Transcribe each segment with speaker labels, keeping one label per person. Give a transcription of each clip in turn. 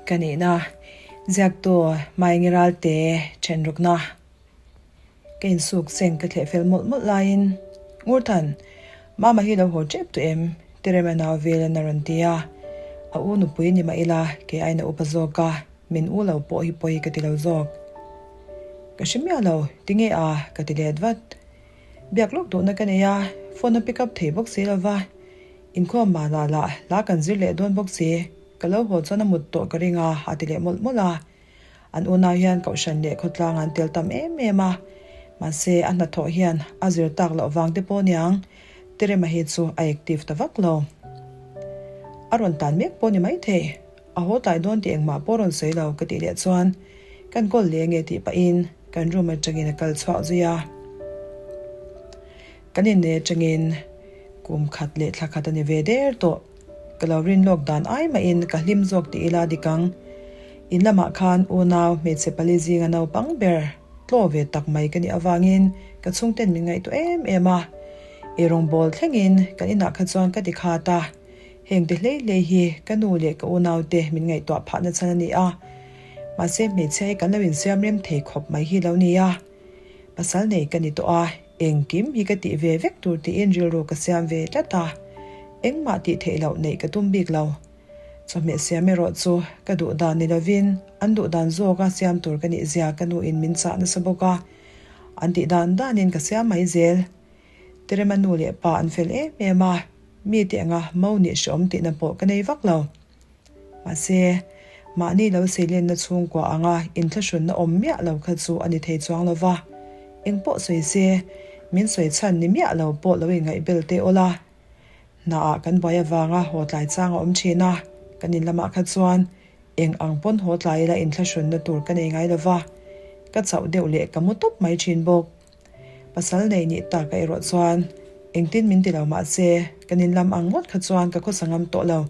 Speaker 1: Ka nihna ziaktu Maengi Ralte thenrukna ka insuk seng ka thleh fel mawlh mawlh laiin Ngurthan, Mama hi lo haw tep tawh em? Terema nau velan a rawn ti a, a u nupui ni mah ila kei aiin a upa zawk a, min u lo pawh hi pawi ka ti lo zawk. Ka hre miah lo, tinge a? ka ti let vat. Biak lawk duhna ka nei a, phone a pick up thei bawk si lova, inkhawm manah lah hla kan zir leh dawn bawk si, ka lo haw chuan a mut tawh ka ring a, a ti leh mawlh mawlh a. An unau hian kohhran leh khawtlang an tel tam em em a, mahse a hnathawh hian a zir tak loh vang te pawh niang, Terema hi chu a active ta vak lo. A rawn tan mek pawh ni maithei, a haw tlai dawn tih engmah pawh rawn sawi lo ka tih leh chuan kan kawl leh nge tih pahin kan room atangin a kal chhuak zui a. Kan innei atangin kum khat leh thla khat a ni ve der tawh. Ka lo rin lawk dan ai mahin ka hlim zawk ti ila dik ang. In lamah khan unau hmeichhe pali zinga naupang ber tlaw ve tak mai ka nih avangin ka chhungten min ngaihtuah em em a. Eirawngbawl thlengin kan inah kha chuan ka ti khat a. Heng te hlei hlei hi ka nu leh ka unaute min ngaihtuah phahna chhan a ni a. Mahse hmeichhia hi kan lo insiam rem thei khawp mai hi lo ni a. Pasal nei ka ni tawh a. Engkim hi ka tih ve vek tur tiin rilru ka siam ve tlat a, engmah tih theih loh neih ka tum bik lo. Chawhmeh siam erawh chu ka duh dan ni lovin an duh dan zawka siam tur ka nih zia ka nuin min chah nasa bawk a, an tih dan danin ka siam mai zel. Terema nu leh pa an fel em em a, mite anga mo nih hreawm tihna pawh ka nei vak lo. Mahse, mahni lo seilenna chhungkua anga inthlahrunna awm miah lo kha chu a ni thei chuang lo va. Eng pawh sawi se, min sawi chhan ni miah lo pawh lo inngaihbel teh awl a. Hnaah kan buai avanga haw tlai chang a awm thin a, kan in lamah kha chuan eng ang pawn haw tlai ila inthlahrunna tur ka nei ngai lo va, ka chauh deuh leh ka mu tawp mai thin bawk. Pasal nei nih tak a erawh chuan engtin min ti lo mah se, kan in lam ang ngawt kha chuan ka khawsa ngam tawh lo.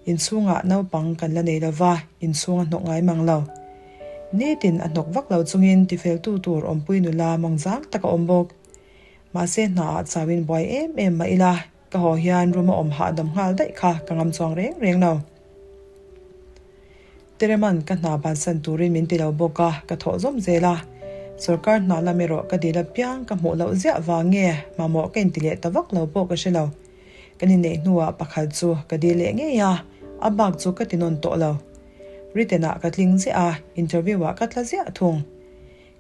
Speaker 1: Inchhungah naupang kan la nei lo va, inchhung a hnawk ngai mang lo. Nitin a hnawk vak lo chungin tifeltu tur awmpui nula mawngzang tak a awm bawk. Mahse hnaah chauin buai em em mah ila, ka haw hian room a awm hahdam nghal daih kha ka ngam chuang reng reng lo. Tereman ka hna bansan turin min ti lo bawk a, ka thawh zawm zel a. Sorkar hna lam erawh ka dil apiang ka hmuh loh ziah vang nge mamawh ka inti leh ta vak lo pawh ka hre lo. Kan inneih hnuah pakhat chu ka dil leh ngei a, a bak chu ka ti nawn tawh lo. Written ah ka tling ziah a, interview ah ka tla ziah thung.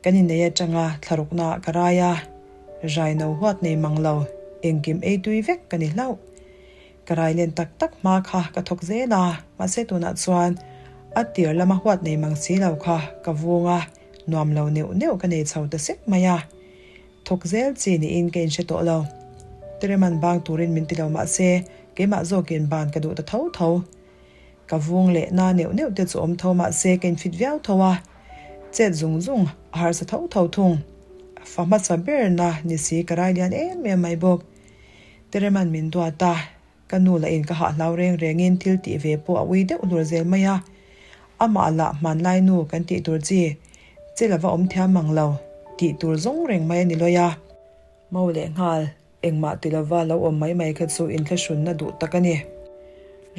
Speaker 1: Kan inneih atanga thlarukna ah ka rai a, rai no huat nei mang lo, engkim ei tui vek ka ni hlauh. Ka rai len tak tak hma kha ka thawk zel a, mahse tunah chuan a tir lama huat nei mang si lo kha ka vung a, nuam lo neuh neuh ka nei chho ta sek mai a. Thawk zel chi niin ka inhre tawh lo. Tereman bang turin min ti lo mah se, keimah zawkin ban ka duh ta tho tho. Ka vung leh na neuh neuh te chu awm tho mah se ka infit viau tho a, chet zung zung a harsa tho tho thung. Fa hmasa berna ni si ka rai lian em em mai bawk. Tereman min duat a, Ka nu lah in ka hah hlau reng rengin thil tih ve pawh a ui deuh hlur zel mai a, amah lah hmanlai nu kan tih tur chi che lova awm thiam mang lo tih tur zawng reng mai a ni lawi a. Mo leh nghal engmah ti lova lo awm mai mai kha chu inthlahrunna duh tak a ni.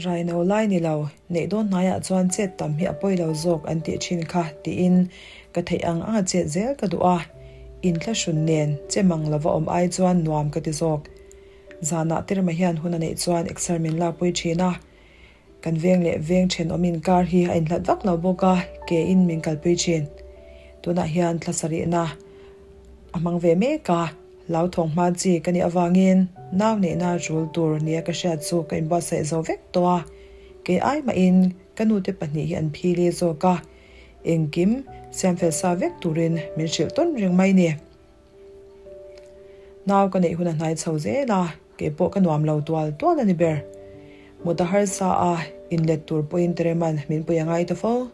Speaker 1: Raino lai ni lo, neih dawn hnaiah chuan chet tam hi a pawi lo zawk an tih thin kha tiin ka theih ang anga chet zel ka duh a, inthlahrun nen che mang lova awm ai chuan nuam ka ti zawk. Zanah Terema hian hun a neih chuan exer min lakpui thin a, kan veng leh veng thenawm inkar hi a inhlat vak lo bawk a, ke in min kalpui thin. Tunah hian thla sarihna a hmang ve mek a, hlauthawng hma chi ka nih avangin nau neihna tul tur nia ka hriat chu ka inbuatsaih zo vek tawh a, kei ai mahin ka nute pahnih hi an phili zawk a, engkim siamfel sa vek turin min hrilh tawn reng mai ni. Nau ka neih hun a hnai chho zel a, kei pawh ka nuam lo tual tual a ni ber. Mut a harsa a, inlet tur pawhin Tereman min pui a ngai ta fo.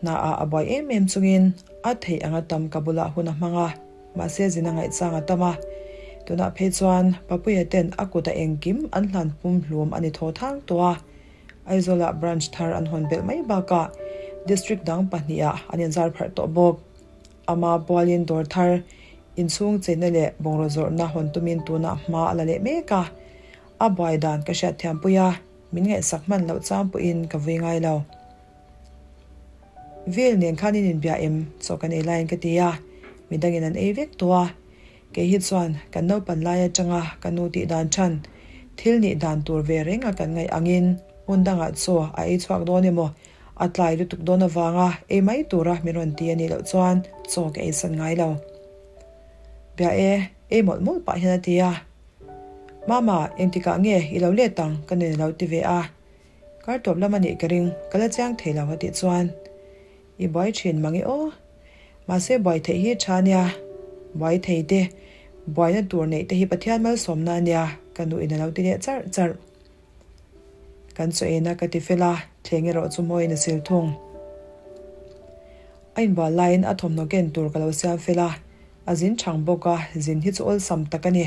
Speaker 1: Hnaah a buai em em chungin a theih anga tam ka bulah hun a hmang a, mahse zin a ngaihchang a tam a. Tunah phei chuan Papuia ten a kut a engkim an hlan pum hlum a ni thaw thang tawh a, Aizawlah branch thar an hawn belh mai bakah district dang pahnihah an inzar pharh tawh bawk. Ama pualin dawr thar, inchhung chenna leh bungraw zawrhna hawn tumin tunah hma a la leh mek a. A buai dan ka hriat thiampui a, min ngaihsak hman loh chang pawhin ka vui ngai lo. Vil nen khan in inbia em? Chaw kan ei laiin ka ti a, midangin an ei vek tawh a. Kei hi chuan kan naupan lai atanga ka nu tih dan than, thil nih dan tur ve reng a kan ngaih angin hmun dangah chaw a ei chhuak dawn emaw, a tlai lutuk dawn avanga ei mai tura min rawn ti a nih loh chuan chaw ka eisan ngai lo. Bia e, ei mawlh mawlh pah hian a ti a. Mama, engtikah nge i lo let ang? ka nen a lo ti ve a. Kar tawp lam a nih ka ring, ka la chiang thei lo a tih chuan i buai thin mang e aw. Mahse buai theih hi tha nia, buai thei te, buaina tur neih te hi Pathian malsawmna a nia ka nuin a lo ti leh charh charh. Kan chaw ena ka ti fel a, thleng erawh chu mawiin a sil thung. A inbual laiin a thawmhnaw ken tur ka lo siam fel a, a zin chhang bawk a, zin hi chu awlsam tak a ni.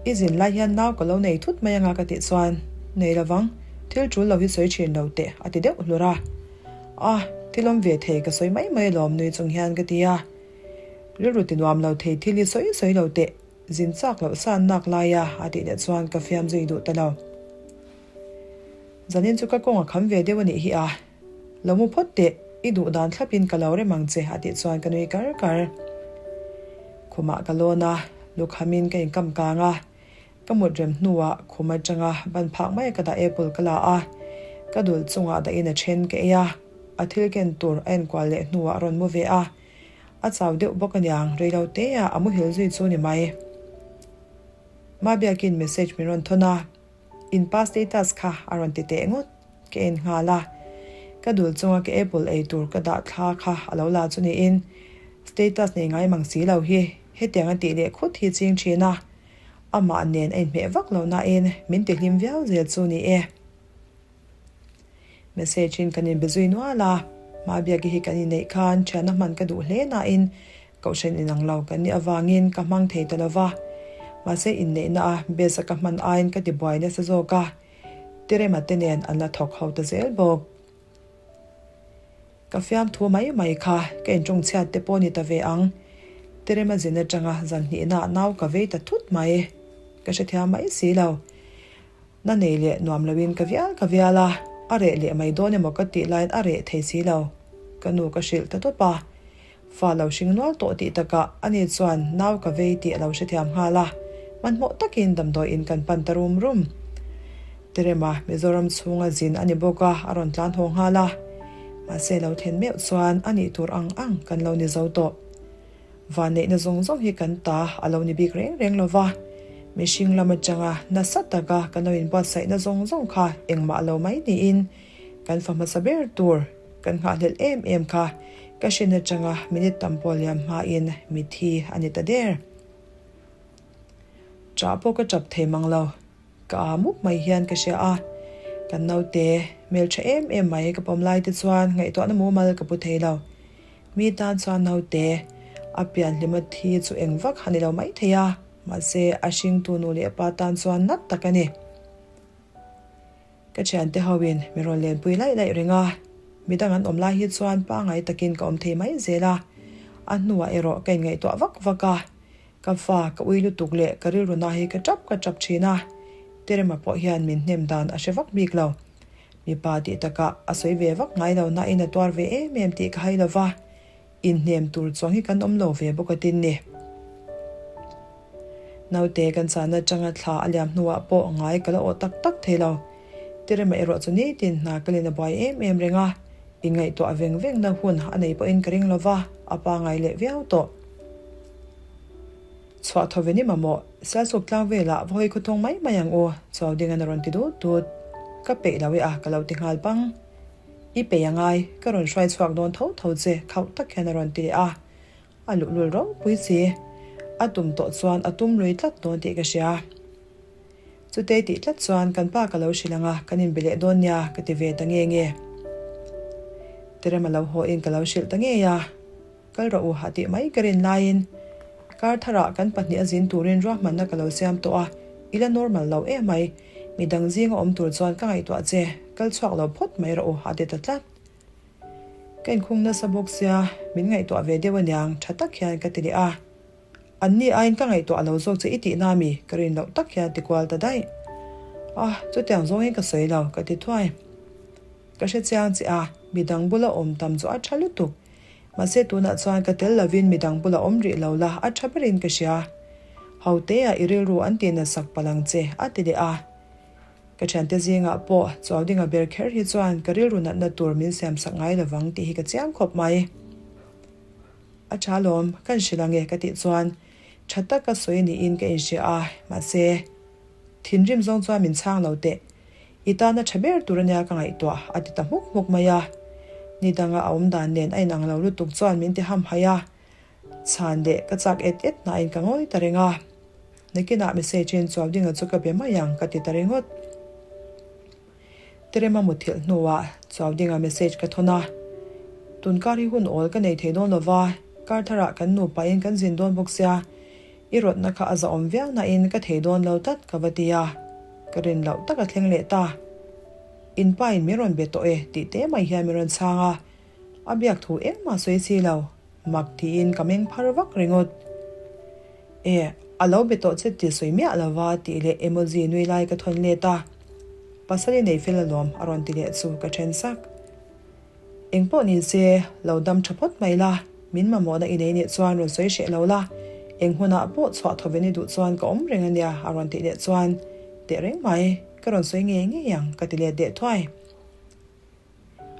Speaker 1: I zin lai hian nau ka lo nei thut mai anga ka tih chuan, Nei lovang, thil tul lo hi sawi thin lo teh a ti deuh hlur a. A, thil awm ve thei ka sawi mai mai alawm nui chung hian ka ti a. Rilru ti nuam lo thei thil hi sawi sawi lo teh, zin chak loh san nak lai a a tih leh chuan ka fiam zui duh ta lo. Zanin chu ka kawng a kham ve deuh a nih hi a. Lo mu phawt teh, i duh dan thlapin ka lo rem ang che a tih chuan ka nui kar kar. Khumah ka lawn a, lukhamin ka inkam kang a, ka mut rem hnuah khum atanga ban phak mai a ka dah apple ka la a, ka dul chungah dahin a then ka ei a, a thil ken tur a enkual leh hnuah a rawn mu ve a, a chau deuh bawk aniang reilo teah a muhil zui chu ni mai. Mabiakin message min rawn thawn a. In pa status kha a rawn ti teh ngawt ka en nghal a, ka dul chunga ka apple ei tur ka dah thla kha a lo la chu niin status nei ngai mang si lo hi hetiang a tih leh khut hi ching thin a, amah nen a inhmeh vak lo nain min ti hlim viau zel chu ni e. Message in kan inbe zui nual a, Mabiaki hi kan inneih khan thianna hman ka duh hle nain Kohhran inang lo kan nih avangin ka hmang thei ta lo va, mahse inneihna a best a ka hman aiin ka ti buai nasa zawk a, Tirema te nen an la thawk ho ta zel bawk. Ka fiamthu mai mai kha ka inṭawng chhiat te pawh ni ta ve ang, Tirema zin aṭanga zan hnihna nau ka vei ta thut mai, ka hrethiam mai si lo. Na nei leh nuam loin ka vial ka vial a, a reh leh mai dawn emaw ka tih laiin a reh thei si lo, ka nu ka hrilh ta tawp a. Fa lo hring nual tawh tih takah ani chuan nau ka vei tih a lo hrethiam nghal a, hmanhmawh takin damdawi in kan pan ta rum rum. Terema Mizoram chhunga zin a ni bawk a, a rawn tlan haw nghal a. Mahse lo thlen meuh chuan a nih tur ang ang kan lo ni zo tawh. Vanneihna zawng zawng hi kan ta a lo ni bik reng reng lo va, mihring lam atanga nasa taka kan lo inbuatsaihna zawng zawng kha engmah lo mai niin kan fa hmasa ber tur Kan nghahhlelh em em kha ka hrin atanga minute tam pawh liam hmain mithi a ni ta der. Ṭah pawh ka ṭap thei mang lo, ka aa mup mai hian ka hria a. Kan naute hmelṭha em em mai ka pawm lai te chuan ngaihtuahna mumal ka pu thei lo. Mi tan chuan naute a pian hlima thi chu eng vak a ni lo mai thei a, mahse a hringtu nu leh pa tan chuan nat tak a ni. Ka thiante hoin min rawn lenpui laih laih reng a, midang an awm lai hi chuan pangai takin ka awm thei mai zel a, a hnuah erawh ka inngaihtuah vak vak a, ka fa ka ui lutuk leh ka rilru na hi ka tap ka tap thin a, Terema pawh hian min hnem dan a hre vak bik lo. Mipa tih takah a sawi ve vak ngai lo nain a tuar ve em em tih ka hai lo va. Inhnem tur chuang hi kan awm lo ve bawk a tin ni. Naute kan chahna atanga thla a liam hnuah pawh ngai ka la awh tak tak thei lo. Tirema erawh chu nitin hna ka len a buai em em reng a, inngaihtuah veng vengna hun a nei pawhin ka ring lo va, a pangai leh viau tawh. Chhuah tho ve ni mamawh, Sialsuk tlang velah va hawi khawthawng mai mai ang u, Chuaudinga'n a rawn ti dut dut. Ka peih lo e a, ka lo ti nghal pang. I pei a ngai, ka rawn hruai chhuak dawn tho tho che, khauh tak hian a rawn ti leh a. A luhlul ropui si. A tum tawh chuan a tum lui tlat dawn tih ka hria. Chutei tih tlat chuan kan pa ka lo hrilh ang a, kan inbe leh dawn nia, ka ti ve ta nge nge. Terema lo haw in ka lo hrilh ta ngei a. Kal rawh u ha tih mai ka rin laiin kar tharah kan pahniha zin turin ruahmanna ka lo siam tawh a, i la normal lo em mai. Midang zinga awm tur chuan ka ngaihtuah che, kal chhuak lo phawt mai rawh u a ti ta tlat. Ka inkhung nasa bawk sia, min ngaihtuah ve deuh aniang tha tak hian ka ti leh a. Anni aiin ka ngaihtuah lo zawk che i tihna mi ka rin loh tak hian ti kual ta daih. Ah, chutiang zawngin ka sawi lo ka ti thuai. Ka hre chiang che a, midang bula awm tam chu a tha lutuk. Mahse tunah chuan ka tel lovin midang bula awm rih lo la a tha berin ka hria. Ho teah i rilru an tih natsak palh ang che, a ti leh a. Ka thiante zingah pawh Chuaudinga ber kher hi chuan ka rilru natna tur min siamsak ngai lovang tih hi ka chiang khawp mai. A tha lawm, kan hrilh ang e ka tih chuan tha taka sawi niin ka inhria a, mahse thinrim zawng chuan min chhang lo teh. I tana tha ber tur ania ka ngaihtuah, a ti ta hmuk hmuk mai a. Ni danga a awm dan nen a inang lo lutuk chuan min ti hamhaih a, chhan leh ka chak et et hnain ka ngawi ta reng a. Nakinah message in Chuaudinga chu ka be mai ang ka ti ta ringawt. Terema muthilh hnuah Chuaudinga message ka thawn a, Tunkar hi hun awl ka nei thei dawn lova, kar tharah kan nupain kan zin dawn bawk sia, I rawtna kha a zahawm viau nain ka thei dawn lo tlat ka va ti a, ka rin loh tak a thleng leh ta. In pa in min rawn be tawh e tih te mai hian min rawn chhang a, a biak thu engmah sawi si lo, mak tiin ka meng phar vak ringawt. E, a lo be tawh che tih sawi miah lova tih leh emoji nui lai ka thawn let a, pasal i nei fel alawm a rawn ti leh chu ka then sak. Eng pawh ni se, lo dam tha phawt mai la, min mamawhna i nei nih chuan rawn sawi hreh lo la, eng hunah pawh chhuah tho ve ni duh chuan ka awm reng ania a rawn tih leh chuan, Teh reng mai, ka rawn sawi ngei ngei ang ka ti let deh thuai.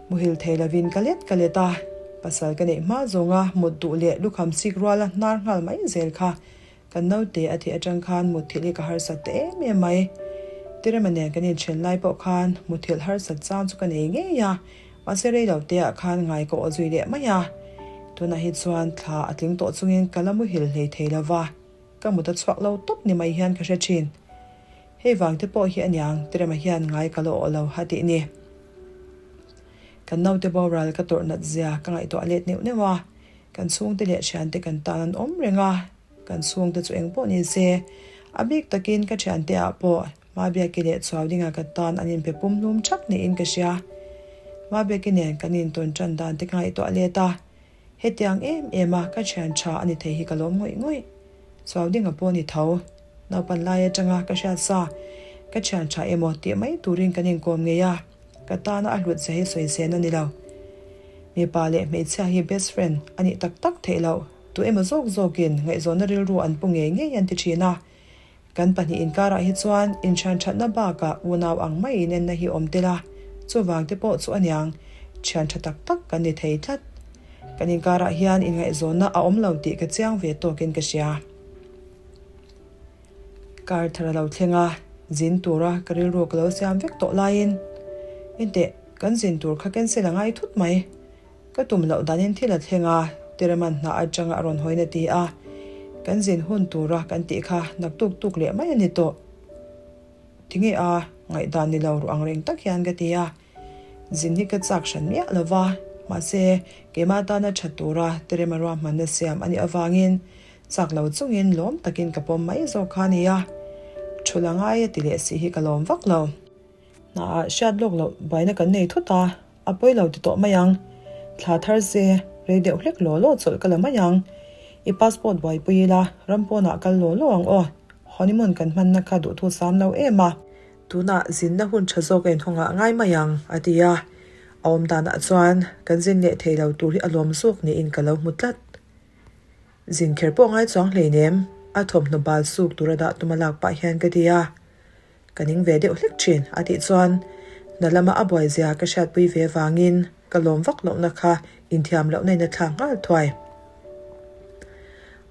Speaker 1: Muhil thei lovin ka let ka let a, pasal ka neih hma zawnga mut duh leh lukham sik ruala hnar nghal mai zel kha Kan naute a thih atang khan mutthilh hi ka harsat ta em em mai. Tirema nen kan inthen lai pawh khan mutthilh harsat chang chu ka nei ngei a, mahse rei lo te ah khan ngai ka aw zui leh mai a. Tunah hi chuan thla a tling tawh chungin ka la muhil hlei thei lo va, ka mut a chhuak lo tawp ni mai hian ka hre thin. Hei vang te pawh hi aniang Tirema hian ngai ka la aw lo a tih ni. Kan naute boral ka tawrh nat zia ka ngaihtuah let neuh neuh a, kan chhungte leh thiante kan tan an awm reng a. Kan chhungte chu eng pawh ni se, a bik takin ka thiante ah pawh Mabiaki leh Chuaudinga ka tan an inpe pumhlum thak niin ka hria. Mabiaki nen kan intawn tan dan te ka ngaihtuah let a, hetiang em em a ka thian tha a ni thei hi ka lawm ngawih ngawih. Chuaudinga pawh ni tho, naupan lai atanga ka hriat sa, ka thian tha emaw tih mai turin kan inkawm ngei a, ka tana a hlut zia hi sawi sen a ni lo. Mipa leh hmeichhia hi best friend a nih tak tak theih loh. Tu emaw zawk zawkin ngaihzawnna rilru an pu ngei ngei an ti thin a. Kan pahnih inkarah hi chuan inthian thatna bakah unau ang mai inenna hi awm tel a, chuvang te pawh chu aniang thian tha tak tak kan ni thei tlat. Kan inkarah hian inngaihzawnna a awm lo tih ka chiang ve tawkin ka hria. Kar thar a lo thleng a, zin tura ka rilru ka lo siam vek tawh laiin, Enteh, kan zin tur kha cancel a ngai thut mai. Ka tum loh danin thil a thleng a, Tereman hna atanga a rawn hawiin a ti a, kan zin hun tura kan tih kha naktuk tuk leh mai a ni tawh. Tinge a, ngaihdan ni lo ruh ang reng tak hian ka ti a, zin hi ka chak hran miah lo va, mahse keimah tana tha tura Terema ruahmanna siam a nih avangin chak lo chungin lawm takin ka pawm mai zawk kha a ni a, thul a ngai a ti leh si hi ka lawm vak lo. Hnaah hriat lawk loh buaina kan nei thut a, a pawi lo ti tawh mai ang. Thla thar se, rei deuh hlek law law chawlh ka la mai ang. I passport buaipui ila, ram pawnah kal law law ang aw. Honeymoon kan hmanna kha duhthu sam lo em a. Tunah zinna hun tha zawk a inhawngah ngai mai ang, a ti a. A awm danah chuan kan zin leh thei lo tur hi a lawm zawk niin ka lo hmu tlat. Zin kher pawh ngai chuang hleinem, a thawmhnaw bal suk tura dah tuma lak pah hian ka ti a. Ka ning ve deuh hlek thin a tih chuan hna lama a buai zia ka hriatpui ve vangin ka lawm vak lohna kha inthiam lohna in a thlak nghal thuai.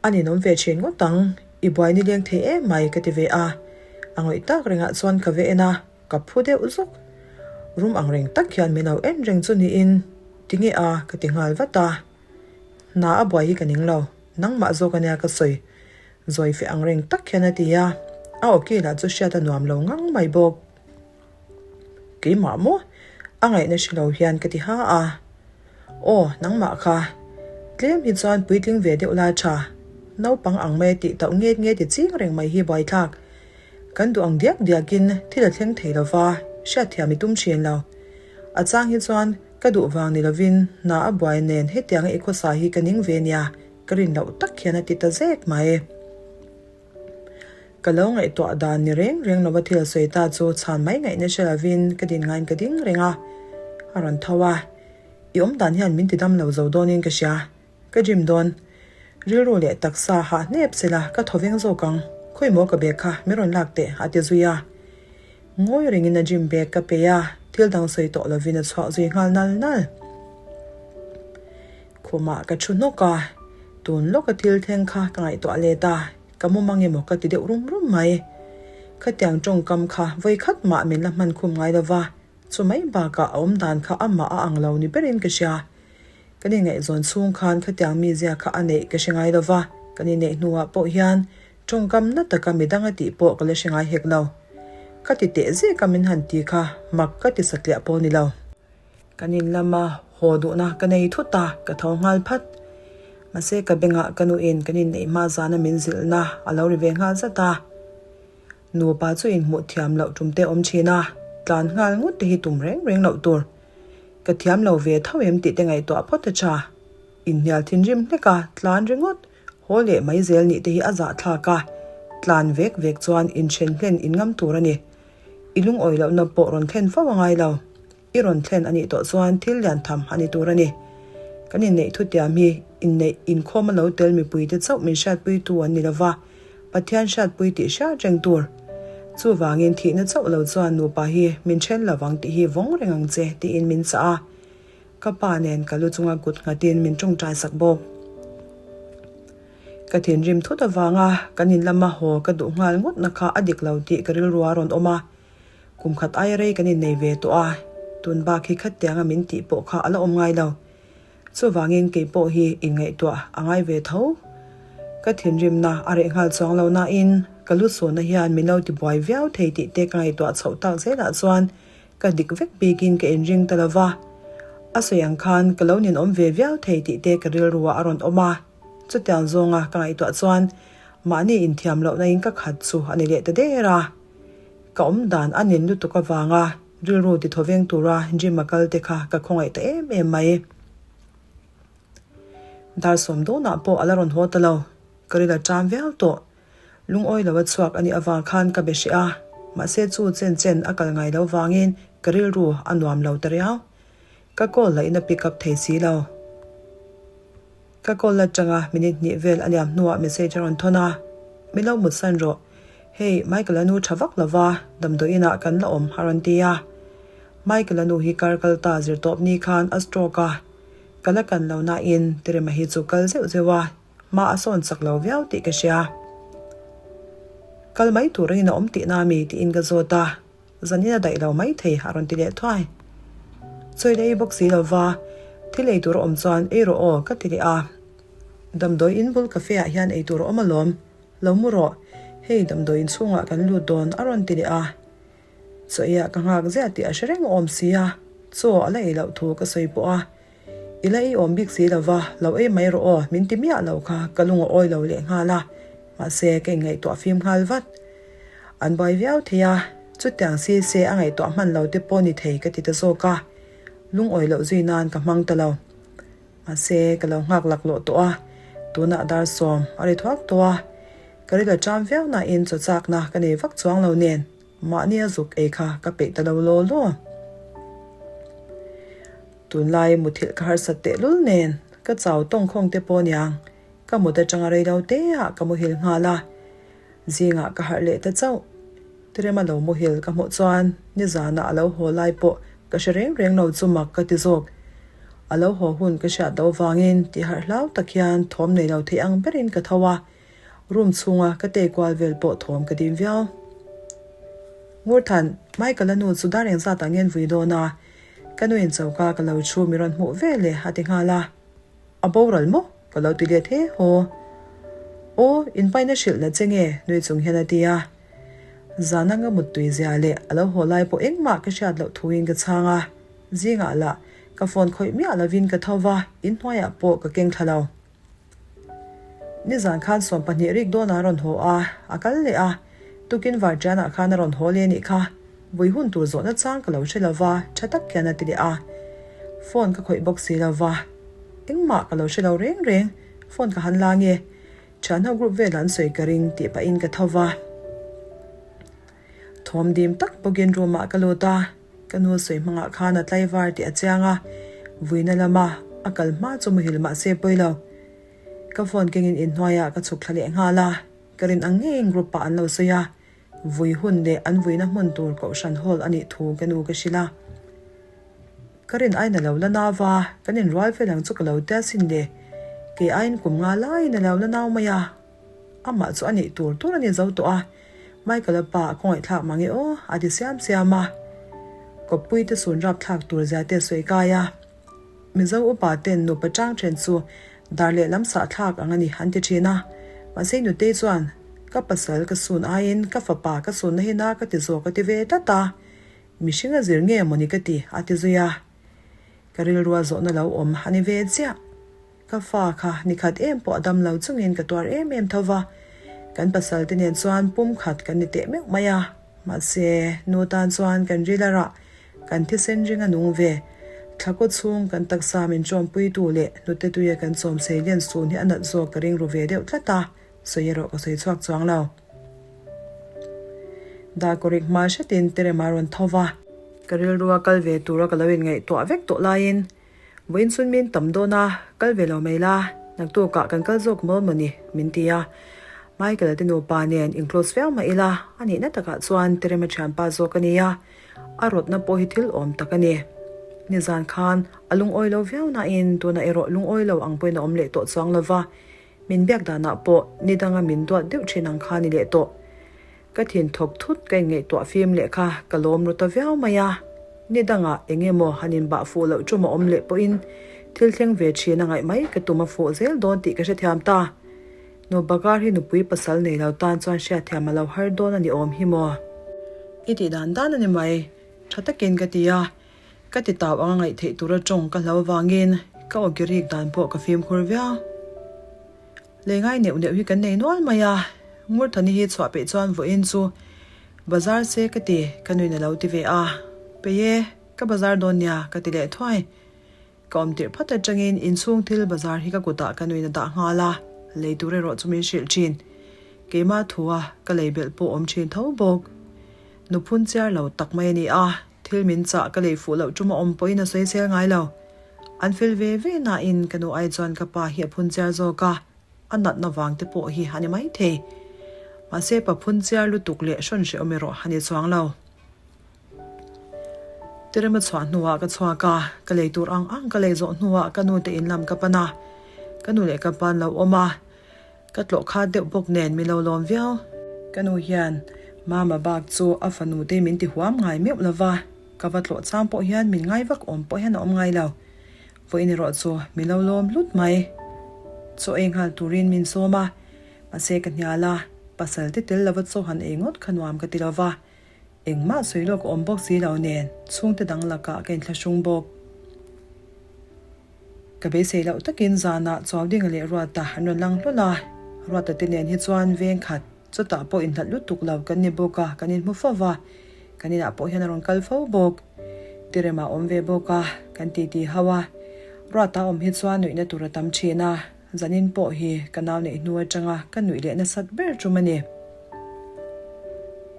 Speaker 1: A ninawm ve thin ngawt ang, i buai ni leng thei em mai ka ti ve a, a ngawih tak rengah chuan ka ve en a, ka phu deuh zuk. Rum ang reng tak hian min lo en reng chu niin tinge a ka ti nghal vat a, hna a buai hi ka ning lo, nangmah zawk ania ka sawi. Zawi fe ang reng tak hian a ti a, a awki lah chu hriat a nuam lo ngang mai bawk. Keimah maw? A ngaihna hre lo hian ka ti ha a. Aw, nangmah kha. Tlem hi chuan puitling ve deuh la tha. Naupang ang mai a tih tauh nget nge ti ching reng mai hi buaithlak. Kan duh ang diak diakin thil a thleng thei lo va, hriatthiam i tum thin lo. A chang hi chuan ka duh vang ni lovin hna a buai nen hetianga i khawsa hi ka ning ve nia. Ka rin loh tak hian a ti ta zek mai. Ka lo ngaihtuah dan ni reng reng lova thil sawi ta chu chhan mai ngaihna hre lovin ka din ngaiin ka ding reng a. A rawn tho a, I awm dan hian min ti dam lo zo dawnin ka hria. Ka gym dawn. Rilru leh taksa hah hnep sela ka thaw veng zawk ang. Khawi maw ka bag kha min rawn lak teh a ti zui a. Ngawi rengin a gym bag ka pe a, thil dang sawi tawh lovin a chhuah zui nghal nal nal. Khumah ka thu hnawk a, tun lawka thil thleng kha ka ngaihtuah let a, ka mu mang emaw ka ti deuh rum rum mai. Khatiang tawngkam kha vawikhat mah min la hman khum ngai lova, chu mai bakah a awm dan kha amah a ang lo ni berin ka hria. Kan inngaihzawn chhung khan khatiang mizia kha a neih ka hre ngai lova, kan inneih hnuah pawh hian tawngkam na taka midang a tih pawh ka la hre ngai hek lo. Ka ti teh zek a min han ti kha mak ka ti satliah pawh ni lo. Kan in lama haw duhna ka nei thut a, ka tho nghal phat. Mahse ka bengah ka nuin kan inneih hma zana min zilhna a lo ri ve nghal zat a. Nupa chu inhmuh thiam loh tum te awm thin a, tlan nghal ngawt te hi tum reng reng loh tur. Ka thiam lo ve tho em tih te ngaihtuah phawt a tha. Inhnial thinrim hlek a, tlan ringawt, haw leh mai zel nih te hi a zahthlak a, tlan vek vek chuan inthen hlen inngam tur a ni. I lungawi lohna pawh rawn thlen fo a ngai lo. I rawn thlen a nih tawh chuan thil lian tham a ni tur a ni. Kan inneih thutiam hi inneih inkhawm a lo tel mipuite chauh min hriatpuitu an ni lova, Pathian hriatpui tih hriat reng tur. Chuvangin thihna chauh lo chuan nupa hi min then lovang tih hi vawng reng ang che tiin min chah a. Ka pa nen ka lu chunga kut nghatin min tawngtai sak bawk. Ka thinrim thut avanga kan in lama haw ka duh nghal ngawtna kha a dik lo tih ka rilru a rawn awm a. Kum khat aia rei kan innei ve tawh a, tun bak hi khatianga min tih pawh kha a la awm ngai lo. Chuvangin kei pawh hi inngaihtuah a ngai ve tho. Ka thinrimna a reh nghal chuang lo nain ka lu sawhna hian min lo tibuai viau thei tih te ka ngaihtuah chhoh tak zelah chuan ka dik vek bikin ka inring ta lo va. A sawi ang khan ka lo ninawm ve viau thei tih te ka rilruah a rawn awm a. Chutiang zawnga ka ngaihtuah chuan mahni inthiam lohna in ka khat chu a ni leh ta der a. Ka awm dan a nin lutuk avanga rilru ti thawveng tura gym a kal te kha ka khawngaih ta em em mai. Dar sawm dawnah pawh a la rawn haw ta lo. Ka ril a ṭam viau tawh. Lungawi lo a chhuak a nih avang khan ka be hreh a, mahse chu chen chen a kal ngai lo vangin ka rilru a nuam lo ta riau. Ka call lah in a pick up thei si lo. Ka call atanga minute hnih vel a liam hnuah message a rawn thawn a, Min lo mutsan rawh. Hei, Michael-a nu tha vak lova, damdawi inah kan la awm a rawn ti a. Michael-a nu hi kar kal ta zir tawp ni khan a stroke a, ka la kan lo nain Terema hi chu kal zeuh zeuh a, hma a sawn chak lo viau tih ka hria. Kal mai turin a awm tihna mi tiin ka zawt a. Zanin a daih lo mai thei a rawn ti leh thuai. Chawi la ei bawk si lo va, thil ei tur a awm chuan ei rawh aw ka ti leh a. Damdawi in bul cafe ah hian ei tur a awm alawm, lo mu rawh, hei damdawi in chhungah kan lut dawn a rawn ti leh a. Chaw ei ah ka nghak ziah tih a hre reng awm si a, chaw a la ei loh thu ka sawi pawh a. I la ei awm bik si lo va, lo ei mai rawh aw, min ti miah lo kha ka lung a awi lo leh nghal a, mahse ka inngaihtuah fim nghal vat. An buai viau thei a, chutiang si se a ngaihtuah hman lo te pawh ni thei ka ti ta zawk a, lungawi loh zui nan ka hmang ta lo. Mahse ka lo nghak laklawh tawh a, tunah dar sawm a ri thuak tawh a, ka ril a ṭam viau nain chaw chakna ka nei vak chuang lo nen. Mahni a zuk ei kha ka peih ta lo law law. Tunlai muthilh ka harsat tehlul nen ka chau tawngkhawng te pawh niang ka mut atanga rei lo te ah ka muhil nghal a. Zingah ka harh leh ta chauh. Tirema lo muhil ka hmuh chuan nizanah a lo haw lai pawh ka hre reng reng lo chu mak ka ti zawk. A lo haw hun ka hriat loh vangin tih harh hlau tak hian thawm nei lo thei ang berin ka tho a. Room chhunga ka tei kual vel pawh thawm ka dim viau. Ngurthan, Michael-a nu chu dar engzat ah ngen vui dawn a, ka nuin choka ka lo thu mi rawn hmuh ve le a ti nghal a. A boral maw? Ka lo ti let he haw. Aw, in paina hrilh la che nge? nui chung hian a ti a. Zan anga muttui zia leh a lo haw lai pawh engmah ka hriat loh thuin ka chhang a. Zingah lah ka phone khawih miah lovin ka tho va, inhnuaiah pawh ka keng thla lo. Nizan khan 20 rik dawnah a rawn haw a, a kal leh a. Tukin Varṭianah khan a rawn haw leh anih kha. Vui hun tur zawhna chang ka lo hre lo va, ṭha tak hian a ti leh a. Phone ka khawih bawk si lo va. Engmah ka lo hre lo reng reng, phone ka han la nge. Ṭhianho group velah an sawi ka ring tih pahin ka tho va. Thawm dim tak bawkin room ah ka lut a. Ka nu sawi hmangah khan a tlaivar tih a chiang a, vuina lama a kal hma chu muhil mah se pawi lo. Ka phone kengin inhnuaiah ka chhuk thla leh nghal a, ka rin ang ngeiin group ah an lo sawi a, vui hun leh an vuina hmun tur kohhran hall a nih thu ka nu ka hrilh a. Ka rin aiin a lo la nau va, kan inrual vel ang chu ka lo tia sin le, kei aiin kum nga laiin a lo la nau mai a. Amah chu a nih tur tur a ni zo tawh a, Michael-a pa a khawngaihthlak mang e aw, a ti siam siam a. Kawppui te sun rapthlak tur zia te sawi kai a. Mizo upa ten nupa chang then chu dar leh lam sah thlak ang a ni an ti thin a. Mahse Nutei chuan, Ka pasal ka sun aiin ka fapa ka sunna hi na ka ti zawk a ti ve tlat a. Mihring a zir nge mawni ka ti, a ti zui a. Ka rilrua zawhna lo awm a ni ve chiah. Ka fa kha nikhat em pawh a dam lo chungin ka tuar em em tho va, kan pasal te nen chuan pum khat kan ni teh meuh mai a, mahse nu tan chuan kan ril a rah, kan thisen ring a nung ve. Thlakaw chhung kan taksa min ṭawmpuitu leh hnute tuia kan chawm sei len sun hi a nat zawk ka ring ru ve deuh tlat a, sawi erawh ka sawi chhuak chuang lo. Darkawrik hma hretin Terema rawn tho va. Ka rilrua kal ve tura ka lo inngaihtuah vek tawh laiin Vawiin chhun min tam dawn a, kal ve lo mai la, naktukah kan kal zawk maw mawni? min ti a. Michael-a te nupa nen in close viau mah ila, a nihna takah chuan Terema thianpa zawk a ni a, a rawtna pawh hi thil awm tak a ni. Nizan khan a lungawi lo viau nain tunah erawh lungawi lo ang pawhin a awm leh tawh chuang lo va, min biak danah pawh ni danga min duat deuh thin ang kha a ni leh tawh. Ka thin thawk thut ka inngaihtuah fim leh kha ka lawm ru ta viau mai a, ni dangah eng emaw han inbah fuh loh tum a awm leh pawhin thil thleng ve thin a ngaih mai ka tum a fuh zel dawn tih ka hrethiam ta. Nu Bagar hi nupui pasal nei lo tan chuan hriatthiam a lo har dawn a ni awm hi maw? I tih dan dan a ni mai, tha takin ka ti a, ka ti tau anga ngaih theih tura tawng ka hlo vangin ka aw ki rik dan pawh ka fimkhur viau. Lei ngai neuh neuh hi kan nei nual mai a, Ngurthani hi chhuah peih chuan vawiin chu bazar se ka ti, ka nuin a lo ti ve a. Peih e, ka bazar dawn nia, ka ti leh thuai. Ka awm tirh phawt atangin inchhung thil bazar hi ka kutah ka nuin a dah nghal a, lei tur erawh chu min hrilh thin. Keimah thua ka lei belh pawh awm thin tho bawk. Nu phun chiar lo tak mai a ni a, thil min chah ka lei fuh loh tum a awm pawhin a sawisel ngai lo. An fel ve ve nain ka nu ai chuan ka pa hi a phun chiar zawk a, a natna vang te pawh hi a ni maithei. Mahse pa phun chiar lutuk leh hrawn hrehawm erawh a ni chuang lo. Terema chhuah hnuah ka chhuak a, ka lei tur ang ang ka lei zawh hnuah ka nu te in lam ka pan a, ka nu leh ka pa an lo awm a, Ka tlawh khat deuh bawk nen mi lo lawm viau. Ka nu hian Mama bak chu a fanu te min ti huam ngai meuh lo va, ka va tlawh chang pawh hian min ngai vak awm pawh hian a awm ngai lo. Vawiin erawh chu mi lo lawm hlut mai. Chaw ei nghal turin min sawm a, mahse ka hnial a, pasal te tel lova chaw han ei ngawt kha nuam ka ti lo va, engmah sawi lawk a awm bawk si lo nen chhungte dang lakah ka inthlahrung bawk. Ka beisei loh takin zanah Chuaudinga leh Ruata an rawn lang hlawl a, Ruata te nen hi chuan veng khat chutah pawh inhlat lutuk lo kan ni bawk a, kan inhmu fo va, kan inah pawh hian a rawn kal fo bawk. Tirema a awm ve bawk a, kan titi ho a, Ruata awm hi chuan nuihna tur a tam thin a, zanin pawh hi ka nau neih hnu atanga ka nuih leh nasat ber tum a ni.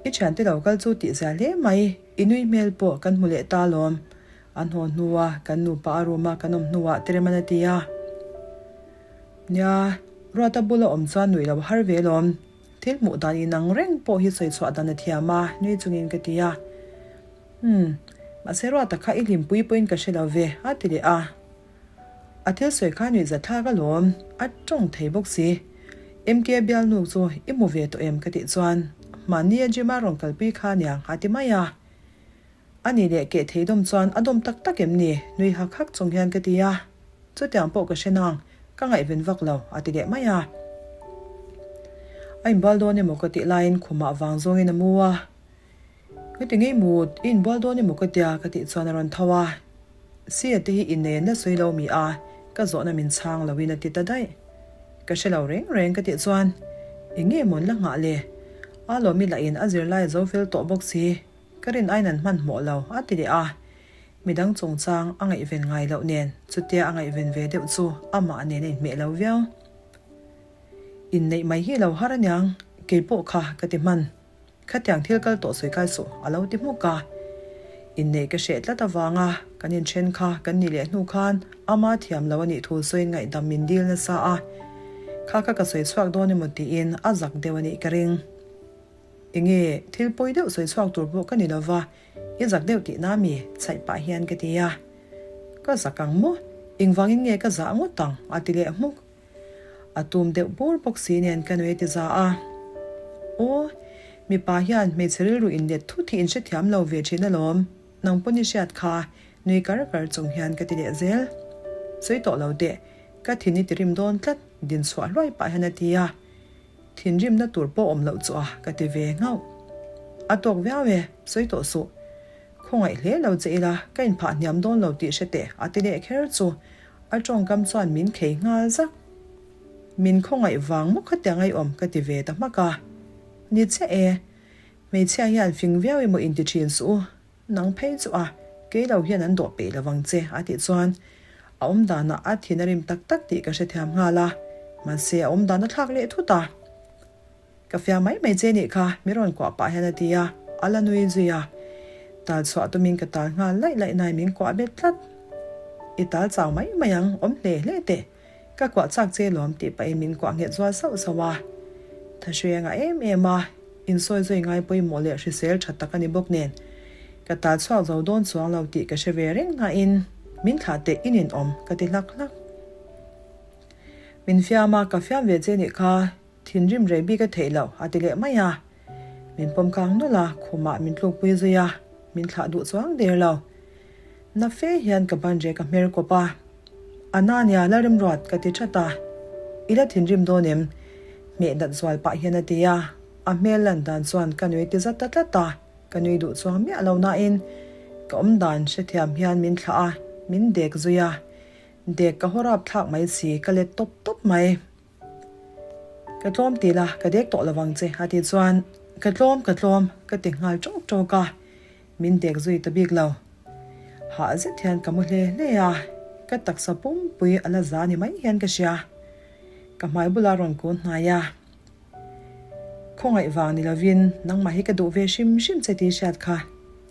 Speaker 1: I thiante lo kal chu tihzia hle mai, i nui hmel pawh kan hmu leh ta alawm. An haw hnua kan nupa a room a kan awm hnuah Tereman a ti a. Nia, Ruata bula awm chuan nuih lo har ve lawm. Thil hmuh dan inang reng pawh hi sawi chhuah dan a thiam a, nui chungin ka ti a. Umm, mahse Ruata kha i hlimpui pawhin ka hre lo ve, a ti leh a. A thil sawi kha nuih zathlak alawm, a tawng thei bawk si. MK bialnu chu i hmu ve tawh em ka tih chuan, Mahni a gym a rawn kalpui kha aniang, a ti mai a. A nih leh keh thei dawm chuan a dawm tak tak em ni? Nui hak hak chung hian ka ti a. Chutiang pawh ka hre nang, ka ngaihven vak lo, a ti leh mai a. A inbual dawn emaw ka tih laiin khumah vang zawngin a mu a. Ka ti ngei mut, i inbual dawn emaw ka tia ka tih chuan a rawn tho a. Sia te hi innei an la sawi lo mi a, ka zawhna min chhang loin a ti ta daih. Ka hre lo reng reng ka tih chuan, Eng nge mawn la nghah le? A lawmi lahin a zirlai a zo fel tawh bawk si. Ka rin aiin an hmanhmawh lo, a ti leh a. Midang chungchang a ngaihven ngai loh nen chutia a ngaihven ve deuh chu amah nen a inhmeh lo viau. Inneih mai hi lo har aniang, keipawh kha ka ti hman. Khatiang thil kal tawh sawi kai suh, a lo ti hmuk a. Inneih ka hreh tlat avanga kan inthen kha kan nih leh hnu khan ama thiam lo a nih thu sawiin ngaihdam min dil nasa a, kha kha ka sawi chhuak dawn emaw tiin a zak deuh a nih ka ring. Enge thil pawi deuh sawi chhuak tur pawh ka ni lova, i zak deuh tihna mi chhaih pah hian ka ti a. Ka zak ang maw? Engvangin nge ka zah ngawt ang? a ti leh hmuk. A tum deuh bur bawk si nen ka nui ti za a. Aw, mipa hian hmeichhe rilru inlet thut hi in hrethiam lo ve thin alawm, nang pawn i hriat kha, nui kar kar chung hian ka ti leh zel. Sawi tawh lo teh, ka thin i ti rim dawn tlat, din chhuah hluai pah hian a ti a. Thinrimna tur pawh awm loh chu a, ka ti ve nghauh. A tawk viau e, sawi tawh suh. Khawngaih hle lo che ila, ka inphah hniam dawn lo tih hre teh, a ti leh kher chu. A tawngkam chuan min khei nghal zak. Min khawngaih vang maw khatiang ai awm ka ti ve ta hmak a. Ni chiah e, hmeichhia hian fing viau emaw inti thin suh u, nang phei chu a, kei lo hian an dawh peih lovang che a tih chuan a awm danah a thin a rim tak tak tih ka hrethiam nghal a, mahse a awm dan a thlak leh thut a. Ka fiah mai mai che nih kha, mi rawn kuah pah hian a ti a, a la nui zui a. Tal chhuah tumin ka tal nghal laih laih nai min kuah bet tlat. I tal chau mai mai ang, awm hle hle teh. Ka kuah chak che lawm tih pahin min kuah nghet zual sauh sauh a. Thahrui a ngah em em a, insawi zui ngai pawimawh leh hrisel tha tak a ni bawk nen. Ka tal chhuak zo dawn chuang lo tih ka hre ve reng nain min thlah teh i ninawm ka ti hlak hlak. Min fiam a, ka fiam ve che nih kha. Thinrim rei bik a theih loh, a ti leh mai a. Min pawm kang nawlh a, khumah min tlukpui zui a, min thlah duh chuang der lo. Na fe hian ka ban rek a hmer kawp a. A na nia, Lalrimruat, ka ti that a. I la thinrim dawn em? Hmeh dat zual pah hian a ti a. A hmel lan dan chuan ka nui ti zat ta tlat a, ka nui duh chuang miah lo nain ka awm dan hrethiam hian min thlah a, min dek zui a. Dek ka haw rap thlak mai si, ka let tawp tawp mai. Ka tlawm ti la, ka dek tawh lovang che a tih chuan ka tlawm ka tlawm ka ti nghal tawk tawk a, min dek zui ta bik lo. Hah zet hian ka mu hle hle a, ka taksa pumpui a la za ni mai hian ka hria. Ka hmai bulah rawn kun hnai a. Khawngaih vang ni lovin nangmah hi ka duh ve hrim hrim che tih hriat kha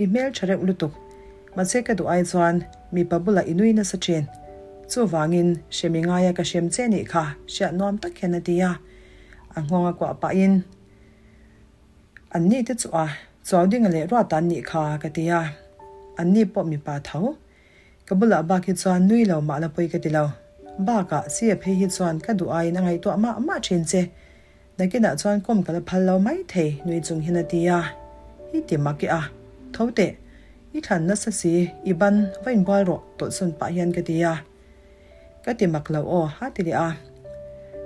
Speaker 1: i hmel tha reuh lutuk. Mahse ka duh ai chuan mipa bulah i nui nasa thin. Chuvangin hremi ngaia ka hrem che nih kha hriat nuam tak hian a ti a. A nghawng a kuah pahin an ni te chu a chuau dinga leh ruat an nih kha ka ti a. An ni pawh mipa tho. Ka bulah bak hi chuan nui lo mah la pawi ka ti lo. Bakah Sia phei hi chuan ka duh aiin a ngaihtuah mah mah thin che. Nakinah chuan kawm ka la phal lo mai thei nui chung hian a ti a. I ti mak i a. Tho teh. I thlan nasa si, i ban, va inbual rawh tawlhsawn pah hian ka ti a. Ka ti mak lo aw, a ti leh a.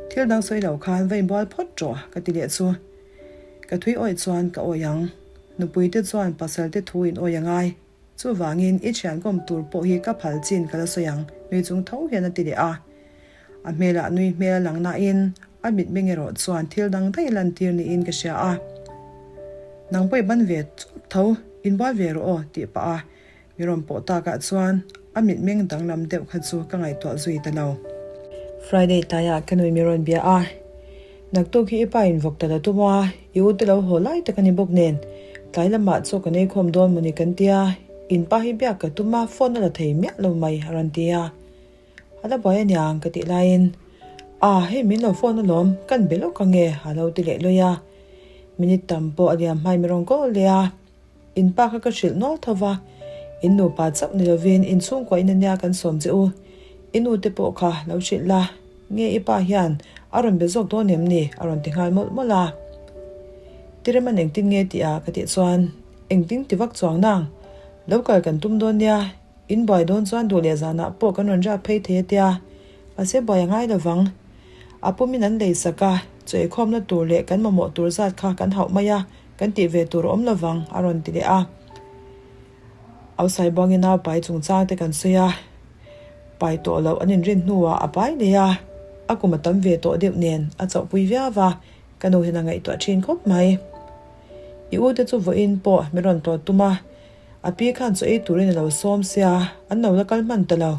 Speaker 1: Thil dang sawi lo khan va inbual phawt rawh ka ti leh chu. Ka thui awih chuan ka awih ang. Nupuite chuan pasalte thu in awih a ngai. Chuvangin i thiankawm tur pawh hi ka phal chin ka la sawi ang, nui chung tho hian a ti leh a. A hmelah nui hmel a lang nain a mitmeng erawh chuan thil dang daih lantir niin ka hria a. Nang pawh i ban ve chawp tho, inbual ve rawh aw tih pah a mi rawn pawh takah chuan a mitmeng danglam deuh kha chu ka ngaihtuah zui ta lo. Friday tlaiah ka nui mi rawn bia a. Naktuk hi i pa in vawk ta la tum a, i u te lo haw lai tak a ni bawk nen, tlai lamah chaw kan ei khawm dawn mawni kan tia, in pa hi biak ka tum a, phone a la thei miah lo mai a rawn ti a. A la buai aniang ka tih laiin, A, hei min lo phone alawm, kan be lawk ange a lo ti leh luai a. Minute tam pawh a liam hmai mi rawn call leh a. In pa kha ka hrilh nual tho va, in nupa chauh ni lovin in chhungkua in ania kan sawm che u. I nu te pawh kha lo hrilh la, nge i pa hian a rawn be zawk dawn em ni? a rawn ti nghal mawlh mawlh a. Tireman engtin nge tih a ka tih chuan, Engtin ti vak chuang nang, lo kal kan tum dawn nia, in buai dawn chuan duh leh zanah pawh kan rawn riak phei thei a tia, mahse buai a ngai lovang. A pumin an lei sak a, chaw eikhawmna tur leh kan mamawh tur zat kha kan hauh mai a, Kan tih ve tur a awm lovang, a rawn ti leh a. Ausaibawngin nau pai chungchang te kan sawi a, pai tawh loh an inrin hnuah a pai leh a, a kum a tam ve tawh deuh nen a chauhpui viau va, ka nu hian a ngaihtuah thin khawp mai. I u te chu vawiin pawh mi rawn tlawt tum a, a pi khan chaw ei turin a lo sawm sia, an lo la kal hman ta lo.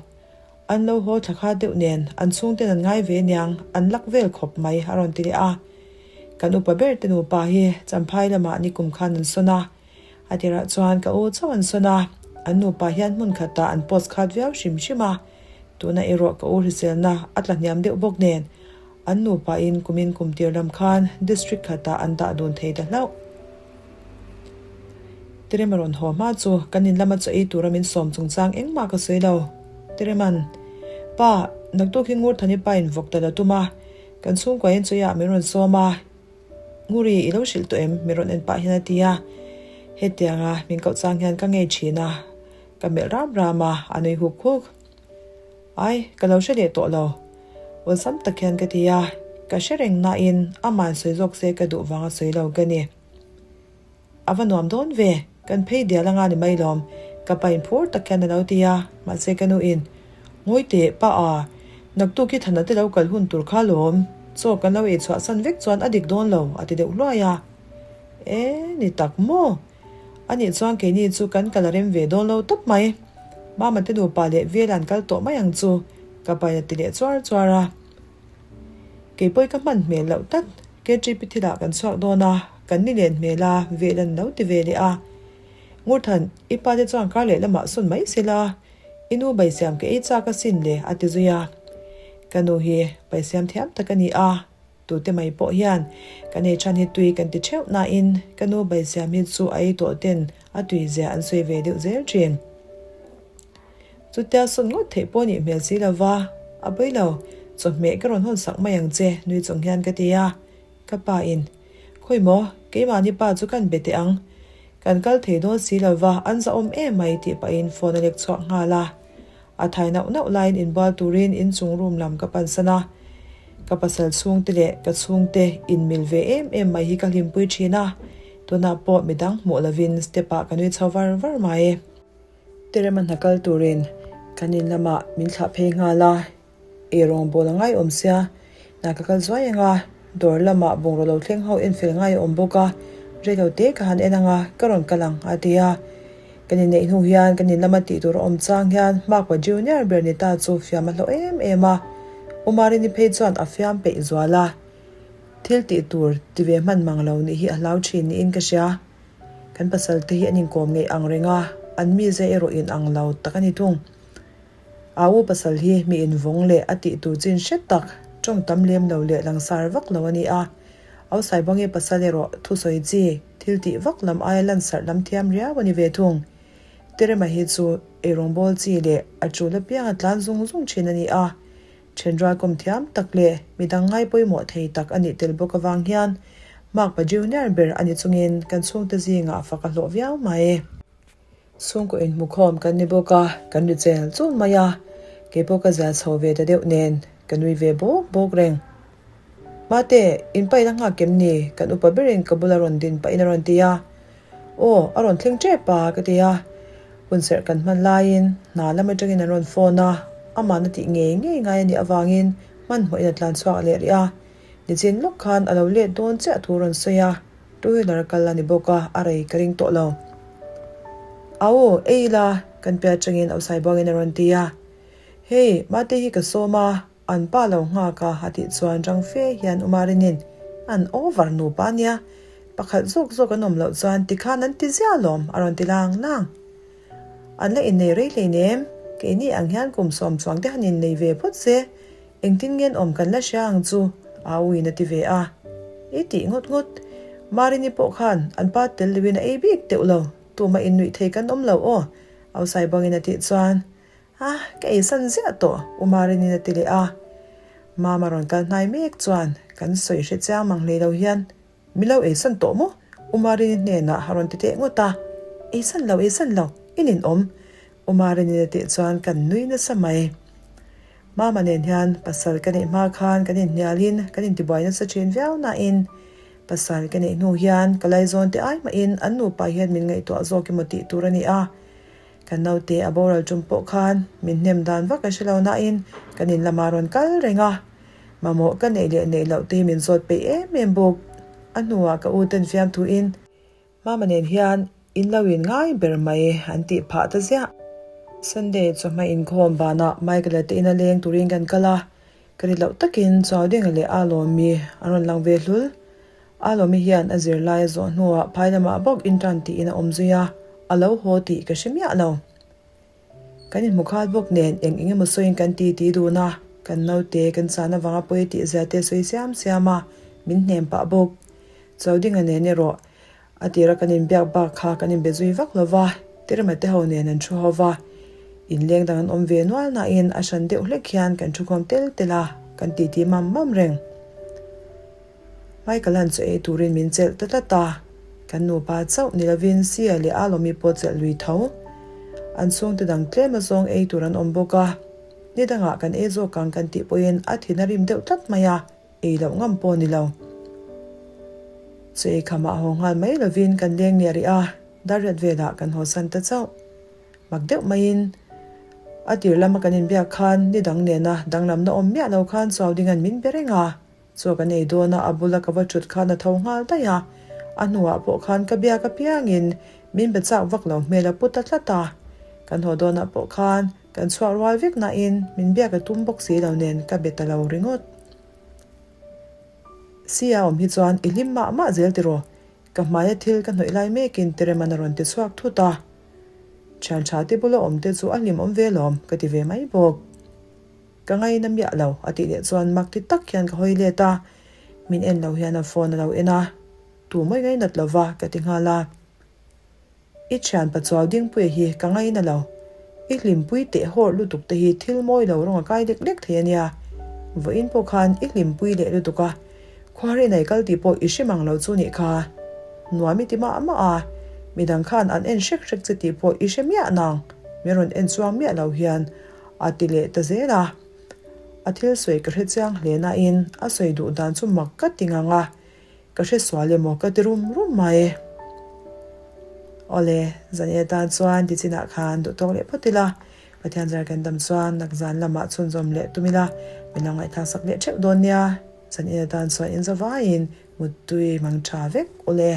Speaker 1: An lo haw thla kha deuh nen an chhungten an ngai ve niang, an lak vel khawp mai, a rawn ti leh a. Kan upa ber te nupa hi Champhai lamah nikum khan an sawn a, a tirah chuan ka u chauh an sawn a. An nupa hian hmun khatah an post khat viau hrim hrim a, tuna erawh ka u hriselna a tla hniam deuh bawk nen an nupain kumin kum tir lam khan district khatah an dah dun thei ta hlauh. Terema rawn haw hma chu kan in lama chaw ei tura min sawm chungchang engmah ka sawi lo. Tereman, Pa, naktuk hi Ngurthani pa in vawk ta la tum a, kan chhungkuain chaw eiah min rawn sawm a, Nguri i lo hrilh tawh em? min rawn en pah hian a ti a. Hetianga min koh chang hian ka ngei thin a, ka melh ram ram a, a nui huk huk. Ai, ka lo hre leh tawh lo. Awlsam tak hian ka ti a, ka hre reng nain ama'n sawi zawk se ka duh vanga sawi lo ka ni. A va nuam dawn ve, kan phei dial anga ni mai lawm, ka pa in phur tak hian a lo ti a, mahse ka nu in, Ngawi teh, pa a, naktuk hi Thana te lo kal hun tur kha lawm, chaw kan lo ei chhuah san vek chuan a dik dawn lo, a ti deuh hluai a. E, ni tak maw? A nih chuan keini chu kan kal a rem ve dawn lo tawp mai. Mama te nupa leh Vela an kal tawh mai ang chu, ka pa in a ti leh chuar chuar a. Kei pawh i ka hman hmel loh tlat, KTP thilah kan chhuak dawn a, kan ni len hmel a, vel an lo ti ve leh a. Ngurthan, i pa te chuan kar leh lamah sawn mai se la, i nu baisiam ka ei chak asin le a ti zui a. Ka nu hi baisiam thiam tak a ni a, tute mai pawh hian kan ei than hi tui kan ti theuh nain ka nu baisiam hi chu a ei tawh ten a tui zia an sawi ve deuh zel thin. Chutia sawn ngawt theih pawh nih hmel si lo va, a pawi lo, chawhmeh ka rawn hawn sak mai ang che, nui chung hian ka ti a. Ka pa in, Khawi maw, keimahni pa chu kan be teh ang. Kan kal thei dawn si lo va, an zahawm em mai tih pahin phone a lek chhuak nghal a. A thai nauh nauh laiin inbual turin inchung room lam ka pansan a. Ka pasal chhungte leh ka chhungte inmil ve em em mai hi ka hlimpui thin a, tunah pawh midang hmuh lovin step ah ka nui chho var var mai. Terema hna kal turin kan in lamah min thlah phei nghal a, ei rawngbâwl a ngai awm sia, hna ka kal zuai ang a, dawr lamah bungraw lo thleng ho en fel ngai a awm bawk a, reilo te ka han en ang a, ka rawn kal ang a ti a. Kan inneih hnu hian kan in lama tih tur a awm chang hian Makpa Junior ber ni ta chu fiam a hlawh em em a, Umarini phei chuan a fiam peih zual a, thil tih tur ti ve hman mang lo nih hi a hlau thin niin ka hria. Kan pasal te hi an inkawm ngeih ang reng a, an mize erawh in ang lo tak a ni thung. Au pasal hi mi invawng leh a tih tur chin hre tak, tawng tam lem lo leh langsar vak lo a ni a. Au Saibangi pasal erawh thusawi chi, thil tih vak lam aia lansarh lam thiam riau a ni ve thung. Terema hi chu eirawngbawl chi leh a tul apianga tlan zung zung thin a ni a. Thenrual kawm thiam tak leh midang ngai pawimawh thei tak a nih tel bawk avang hian Makpa Junior ber a ni chungin kan chhungte zingah fak a hlawh viau mai. Chhungkaw inhmukhawm kan ni bawk a, kan ri chel chul mai a, keipawh ka zia chho ve ta deuh nen ka nui ve bawk bawk reng. Mate, in paih la nghak kem ni? Kan upa berin ka bula rawn din pahin a rawn ti a. Aw, a rawn thleng tep a, ka ti a. Hunserh kan hman laiin hna lam atangin an rawn phone a, amahna tih ngei ngei ngai a nih avangin hmanhmawhin a tlan chhuak leh rih a. Nichin lawk khan a lo let dawn chiah thu rawn sawi a, two wheeler kal a ni bawk a, a rei ka ring tawh lo. Au, ei ila, kan piah atangin Ausaibawngin a rawn ti a. Hei, mate hi ka sawm a. An pa lo nghak a, a tih chuan rang fe hian Umarinin, An over nupa a nia, pakhat zawk zawk an awm loh chuan tikhan an ti ziah alawm, a rawn ti lang lang. An la innei rei hleinem, keini ang hian kum sawm chuang te han innei ve phawt se, engtin nge an awm kan la hria ang chu, a uin a ti ve a. I tih ngawt ngawt, Marini pawh khan an pa tel loin a ei bik teuh lo, tumah innuih thei kan awm lo aw, Ausaibawngin a tih chuan A, ka eisan ziah tawh, U Marinin a ti leh a. Mama rawn kal hnai mek chuan kan sawi hre chiang mang hlei lo hian, Mi lo eisan tawh maw? U Marini hnenah a rawn ti teh ngawt a. Eisan lo, eisan lo, i ninawm, U Marinin a tih chuan kan nui nasa mai. Mama nen hian pasal ka neih hma khan kan inhnialin kan intibuai nasa thin viau nain pasal ka neih hnu hian ka laizawn te ai mahin an nupa hian min ngaihtuah zawk emaw tih tur a ni a. Kan naute a boral tum pawh khan min hnem dan vak a hre lo nain kan in lamah rawn kal reng a, mamawh ka neih leh neih loh te hi min zawt peih em em bawk. A hnuah ka u ten fiamthuin Mama nen hian in lo in ngai ber mai an tih phah ta ziah. Sunday chawhma inkhawm banah Michael-a te ina leng turin kan kal a, ka ri loh takin Chaudinga leh Alawmi an rawn lang ve hlul. Alawmi hian a zirlai a zawh hnuah phai lamah bawk intern tiin a awm zui a, a lo haw tih ka hre miah lo. Kan inhmu khal bawk nen eng eng emaw sawiin kan ti ti dun a, kan naute kan chan avanga pawi tih zia te sawi siam siam a, min hnem pah bawk. Chaudinga nen erawh a tira kan inbiak bak kha kan inbe zui vak lo va, Tirma te ho nen an thu ho va, inleng dang an awm ve nual nain a hran deuh hlek hian kan thukhawm tel tel a, kan titi mam mam reng. Michael-a'n chaw ei turin min chelh ta tlat a, kan nupa chauh ni lovin Sia leh Alomi pawh chelh lui tho. An chhungte dang tlem azawng ei tur an awm bawk a, ni dangah kan ei zawk ang kan tih pawhin a thin a rim deuh tlat mai a, ei loh ngam pawh a ni lo. Chaw ei khamah haw nghal mai lovin kan leng leh rih a, darriat velah kan hawsan ta chauh. Mak deuh maiin a tir lama kan inbiak khan ni dang nena danglamna awm miah lo khan Chuaudinga'n min be reng a. Chaw kan ei dawn a, a bula ka va thut khan a tho nghal daih a, a hnuah pawh khan ka biak apiangin min be chak vak lo hmel a pu ta tlat a. Kan haw dawnah pawh khan kan chhuak rual vek nain min biak a tum bawk si lo nen ka be ta lo ringawt. Si a awm hi chuan i hlim mah mah zel tiraw? Ka hmaia thil ka hnawih lai mekin Tereman a rawn ti chhuak thut a. Thian tha te bula awm te chu a hlim awm ve lawm ka ti ve mai bawk. Ka ngaina miah lo, a tih leh chuan mak ti tak hian ka hawi let a, min en lo hian a phone a lo en a, Tu mawi ngainat lo va, ka ti nghal a. I thian Pachuau Dingpuia hi ka ngaina lo, i hlimpui teh hawrh lutuk te hi thil mawi lo rawng a kai lek lek thei a nia, vawiin pawh khan i hlimpui leh lutuk a, khuar inai kal tih pawh i hre mang lo chu nih kha, nuam i ti mah mah a, midang khan an en hrek hrek che tih pawh i hre miah nang, min rawn en chuang miah lo hian A ti leh ta zel a. A thil sawi ka hre chiang hle nain a sawi duh dan chu mak ka ti ngang a, ka hre sual emaw ka ti rum rum mai. Awle, zan atan chuan ti chinah khan duh tawk leh phawt ila, Pathian zar kan dam chuan nak zan lamah chhunzawm leh tum ila, min lo ngaihthlak sak leh theuh dawn nia. Zan atan chuan inzawvaiin muttui mang tha vek awle.